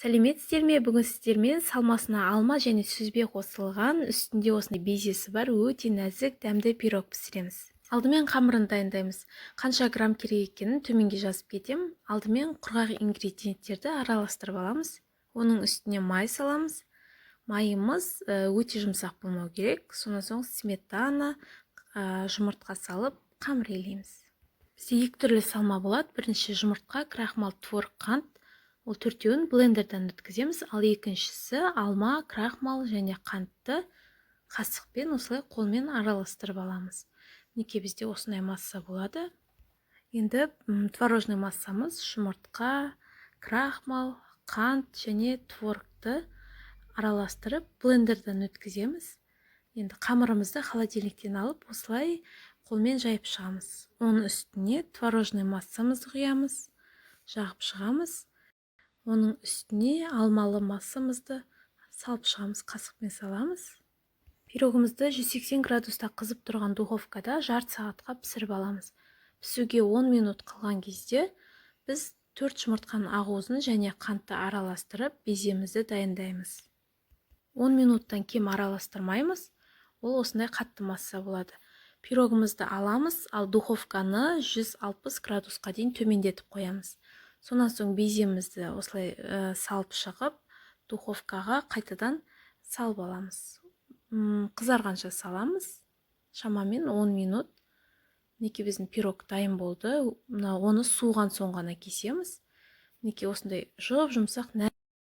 Сәлеметсіздер ме! Бүгін сіздермен салмасына алма және сүзбе қосылған, үстінде осындай безесі бар, өте нәзік, дәмді пирог пісіреміз. Алдымен қамырын дайындаймыз. Қанша грамм керек екенін төменге жазып кетемін. Алдымен құрғақ ингредиенттерді араластырып аламыз. Оның үстіне май саламыз. Майымыз өте жұмсақ болмау керек. Сонан соң сметана, жұмыртқа салып, қамыр илейміз. Бізде екі түрлі салма болады. Бірінші жұмыртқа, крахмал, творог, қант. Ол төртеуін блендерден өткіземіз, ал екіншісі алма, крахмал және қантты қасықпен, осылай қолмен араластырып аламыз. Мінекей, бізде осындай масса болады. Енді творожный массамыз: жұмыртқа, крахмал, қант және творогты араластырып, блендерден өткіземіз. Енді қамырымызды холодильниктен алып, осылай қолмен жайып шығамыз. Оның үстіне творожный массамызды құямыз, жағып шығамыз. Оның үстіне алмалы массамызды салып шығамыз, қасықпен саламыз. Пирогымызды 180 градуста қызып тұрған духовкада жарты сағатқа пісіріп аламыз. Пісуге 10 минут қалған кезде біз төрт жұмыртқаның ақуызын және қантты араластырып, беземізді дайындаймыз. 10 минуттан кем араластырмаймыз, ол осындай қатты масса болады. Пирогымызды аламыз, ал духовканы 160 градусқа дейін төмендетіп қоямыз. Сонан соң беземізді осылай салып шығып, духовкаға қайтадан салып аламыз. Қызарғанша саламыз, шамамен 10 минут. Мінекей, біздің пирог дайын болды. Мына оны суыған соң ғана кесеміз. Мінекей, осындай жұп жұмсақ.